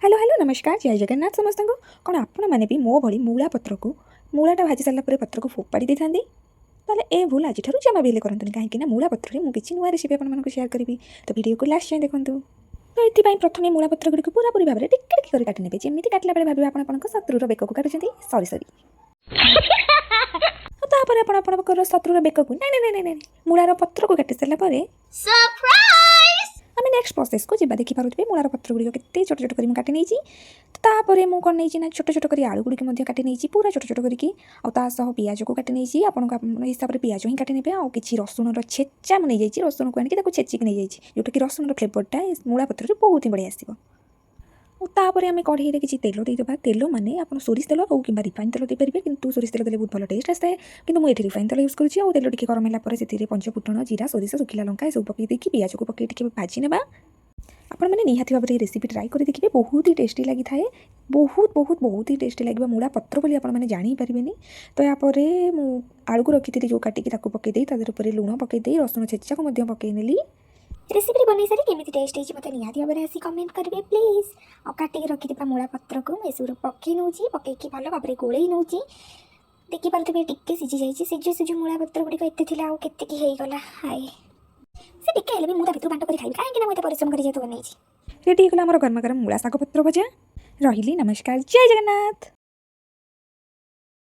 Hello hello, ନମସ୍କାର, ଜୟ ଜଗନ୍ନାଥ ସମସ୍ତଙ୍କୁ। କ'ଣ ଆପଣମାନେ ବି ମୋ ଭଳି ମୂଳା ପତ୍ରକୁ, ମୂଳାଟା ଭାଜି ସାରିଲା ପରେ ପତ୍ରକୁ ଫୋପାଡ଼ି ଦେଇଥାନ୍ତି? ତାହେଲେ ଏ ଭୁଲ ଆଜିଠାରୁ ଜମା ବି ହେଲେ କରନ୍ତୁନି, କାହିଁକି ନା ମୂଳା ପତ୍ରରେ ମୁଁ କିଛି ନୂଆ ରେସିପି ଆପଣମାନଙ୍କୁ ସେୟାର କରିବି। ତ ଭିଡ଼ିଓକୁ ଲାଷ୍ଟ ଯାଏଁ ଦେଖନ୍ତୁ। ତ ଏଥିପାଇଁ ପ୍ରଥମେ ମୂଳା ପତ୍ର ଗୁଡ଼ିକୁ ପୁରାପୁରି ଭାବରେ ଟିକେ ଟିକେ କରି କାଟି ନେବେ, ଯେମିତି କାଟିଲା ବେଳେ ଭାବିବେ ଆପଣ ଆପଣଙ୍କ ଶତ୍ରୁର ବେକକୁ କାଟୁଛନ୍ତି। ସରି ସରି। ଆଉ ତାପରେ ଆପଣ ଆପଣଙ୍କର ଶତ୍ରୁର ବେକକୁ, ନାଇଁ ନାଇଁ ନାଇଁ ନାଇଁ, ମୂଳାର ପତ୍ରକୁ କାଟି ସାରିଲା ପରେ Surprise! ଆମେ ନେକ୍ସଟ ପ୍ରୋସେସ୍କୁ ଯିବା। ଦେଖିପାରୁଥିବେ, ମୂଳାର ପତ୍ର ଗୁଡ଼ିକ କେତେ ଛୋଟ ଛୋଟ କରି ମୁଁ କାଟି ନେଇଛି। ତ ତାପରେ ମୁଁ କ'ଣ ନେଇଛି ନା ଛୋଟ ଛୋଟ କରି ଆଳୁ ଗୁଡ଼ିକୁ ମଧ୍ୟ କାଟି ନେଇଛି, ପୁରା ଛୋଟ ଛୋଟ କରିକି। ଆଉ ତା ସହ ପିଆଜକୁ କାଟି ନେଇଛି। ଆପଣଙ୍କ ଆପଣଙ୍କ ହିସାବରେ ପିଆଜ ହିଁ କାଟି ନେବେ। ଆଉ କିଛି ରସୁଣର ଛେଚା ମୁଁ ନେଇଯାଇଛି। ରସୁଣକୁ ଆଣିକି ତାକୁ ଛେଚିକି ନେଇଯାଇଛି, ଯେଉଁଟାକି ରସୁଣର ଫ୍ଲେଭରଟା ଏ ମୂଳା ପତ୍ରରେ ବହୁତ ହିଁ ବଢ଼ିଆ ଆସିବ। ଆଉ ତାପରେ ଆମେ କଢ଼େଇରେ କିଛି ତେଲ ଦେଇଦେବା। ତେଲ ମାନେ ଆପଣ ସୋରିଷ ତେଲ ହଉ କିମ୍ବା ରିଫାଇନ୍ ତେଲ ଦେଇପାରିବେ, କିନ୍ତୁ ସୋରିଷ ତେଲ ଦେଲେ ବହୁତ ଭଲ ଟେଷ୍ଟ ଆସିଥାଏ। କିନ୍ତୁ ମୁଁ ଏଠି ରିଫାଇନ୍ ତେଲ ୟୁଜ୍ କରୁଛି। ଆଉ ତେଲ ଟିକେ ଗରମ ହେଲା ପରେ ସେଥିରେ ପଞ୍ଚଫୁଟଣ, ଜିରା, ସୋରିଷ, ଶୁଖିଲା ଲଙ୍କା ଏସବୁ ପକାଇ ଦେଇକି ପିଆଜକୁ ପକାଇ ଟିକେ ଭାଜି ନେବା। ଆପଣମାନେ ନିହାତି ଭାବରେ ଏ ରେସିପି ଟ୍ରାଏ କରି ଦେଖିବେ, ବହୁତ ହି ଟେଷ୍ଟି ଲାଗିଥାଏ। ବହୁତ ବହୁତ ବହୁତ ହି ଟେଷ୍ଟି ଲାଗିବ। ମୂଳା ପତ୍ର ବୋଲି ଆପଣମାନେ ଜାଣି ହିଁ ପାରିବେନି। ତ ଏହାପରେ ମୁଁ ଆଳୁକୁ ରଖିଥିଲି ଯେଉଁ କାଟିକି, ତାକୁ ପକାଇ ଦେଇ, ତା ଦେହରେ ଉପରେ ଲୁଣ ପକାଇ ଦେଇ, ରସୁଣ ଛେଚାକୁ ମଧ୍ୟ ପକାଇ ନେଲି। ରେସିପି ବନେଇ ସାରି କେମିତି ଟେଷ୍ଟ ହେଇଛି, ମୋତେ ନିହାତି ଭାବରେ ଆସି କମେଣ୍ଟ କରିବେ ପ୍ଲିଜ୍। ଆଉ କାଟିକି ରଖିଥିବା ମୂଳା ପତ୍ରକୁ ମୁଁ ଏସବୁରୁ ପକାଇ ନେଉଛି। ପକାଇକି ଭଲ ଭାବରେ ଗୋଳେଇ ନେଉଛି। ଦେଖିପାରୁଥିବେ, ଟିକେ ସିଝି ଯାଇଛି। ସିଝୁ ସିଝୁ ମୂଳା ପତ୍ର ଗୁଡ଼ିକ ଏତେ ଥିଲା ଆଉ କେତିକି ହେଇଗଲା। ହାଏ, ସେ ଟିକେ ହେଲେ ବି ମୁଁ ତା ଭିତରୁ ବାଣ୍ଟ କରି ଖାଇବି, କାହିଁକି ନା ମୁଁ ଏତେ ପରିଶ୍ରମ କରି ଯେହେତୁ ବନେଇଛି। ରେଡ଼ି ହେଇଗଲା ଆମର ଗରମ ଗରମ ମୂଳା ଶାଗ ପତ୍ର ଭଜା। ରହିଲି, ନମସ୍କାର, ଜୟ ଜଗନ୍ନାଥ।